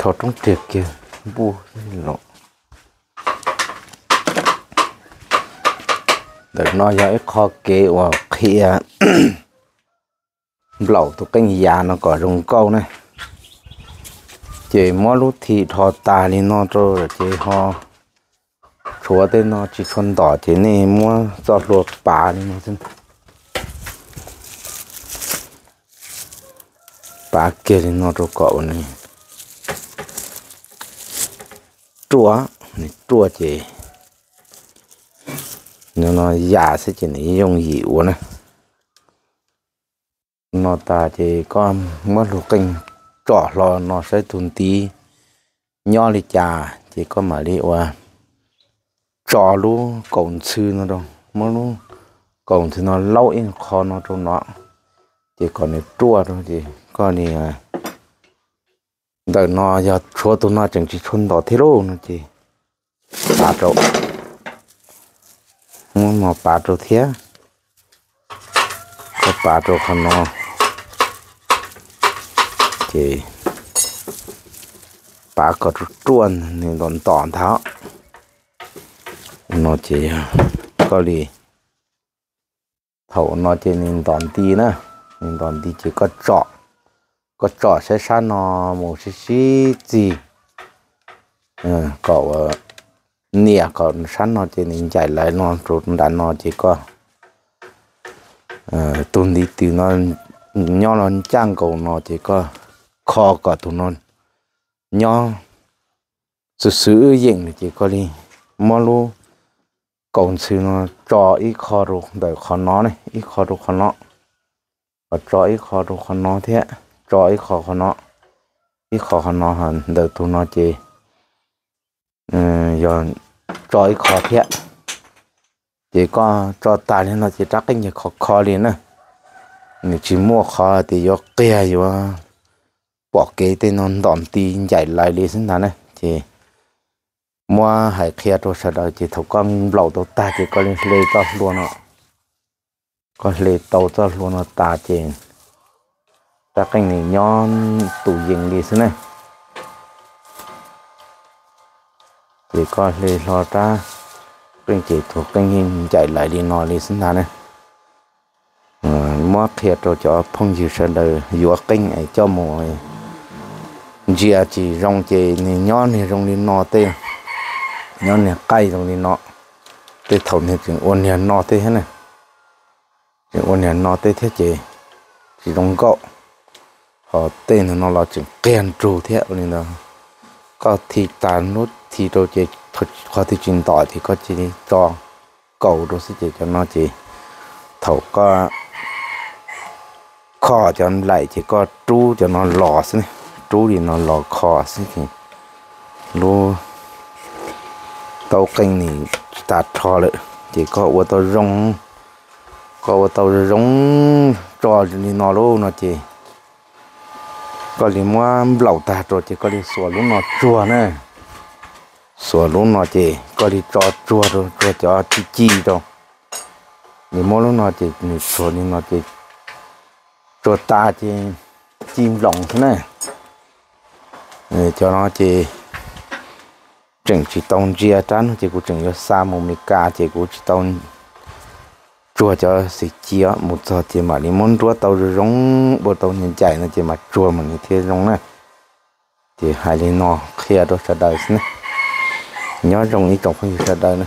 Rho roob riag kiag npuj los. Ntawm no yog ib qho kev uas qhia nplaum tus qeej yas no kom zoo nkauj ne. Ces muab lub thim dhos tas li no rau ces ho tshuav tej no tsis tshua ntom ces nej muab txoj hlua pav li no, pav kiag li no rau kom ua nws ruaj, nws ruaj ces nws no yas xwb ces nws yooj yim ua na. No tas ces koj muab hlua qeej tsom hlo no saib tus ntiv nyob li cas ces koj mam li ua tso lub kaus ntxhw no rau, muab lub kaus ntxhw no laub ib qho no rau no, ces kom nws ruaj rau ces koj li ntawm no yog tshuav tus no tseem tsis tshua ntom thiab lauj no ces pav rau, muab no pav rau thiab, koj pav rau qhov no ces pav kom ruaj ruaj nws ntom ntom ntag. No ces yog koj li thaum no ces nws ntom nti na, nws ntom nti ces koj tsom, koj tsom saib sab no mus sib sib txig kom nias kom sab no ces nws ncaim lawv no rau nram no ces koj tus ntiv tws no nyob los ncaj nkaus no ces koj kho kom tus no nyob xwm xwm wb yeem ces koj li muab lub kaus ntxhw no tso ib qho rau ntawm qhov no ne, ib qho rau qhov no, tso ib qho rau qhov no thiab tso ib qho qhov no, ib qho qhov no ntawm tus no ces yog tso ib qho thiab. Ces koj tso tas li no ces rab qeej ces khov kho li na, nws tsis muaj qhov tias yuav qiag yuav pom kev tej no ntom nti ncaim lawv li xwb ntag na. Ces muab hais qhia rau sawv daws ces thaum koj nplaum tau tag ces koj li hle txoj hlua no, koj hle tau txoj hlua no tas ces rab qeej nws nyob tus yees li xwb ne. Ces koj hle hlo rab qeej ces tus qeej yeej ncaim lawv li no li xwb ntag ne. Muab qhia rau cov phooj ywg sawv daws yuav qeej es coj mus ntsia tsis zoo ces nws nyob niag zoo li no tej, nyob niag qaij zoo li no, tej thaum niag tseem ua niag no tej thiab na, tseem ua niag no tej thiab ces tsis zoo nkauj, ho tej no los tseem qiag nrug thiab ua li ntawd. Koj thi tas lub thi rau ces qhov twg tsis ntom ces koj cia li tso kaus rau xwb ces cov no ces thaum koj kho cov nplaim ces koj rub cov no los xwb, rub li no los kho xwb ces lub taub qeej nws tsis tas rho lawm ces koj ua tau zoo, koj ua tau zoo tso li no lauj no ces koj li muab nplaum tag rau ces koj li xuas lub no tsuag na, xuas lub no ces koj li tso tsuag rau, tsuag cov ci ci rau. Nws muab lub no ces nws tsuag li no ces tsuag tas ces ci nploos xwb na. Cov no ces tseem tsis tau ntsia rab no ces kuv tseem yuav xa mus Mes Kas ces kuv tsis tau tsuag cov xim ci mus txog ces mam li muab nruab tau zoo zoo, ua tau ncaim no ces mam tsuag mam li thiaj zoo na. Ces hais li no qhia rau sawv daws xwb na. Nyob zoo ib tsoom phooj ywg sawv daws na.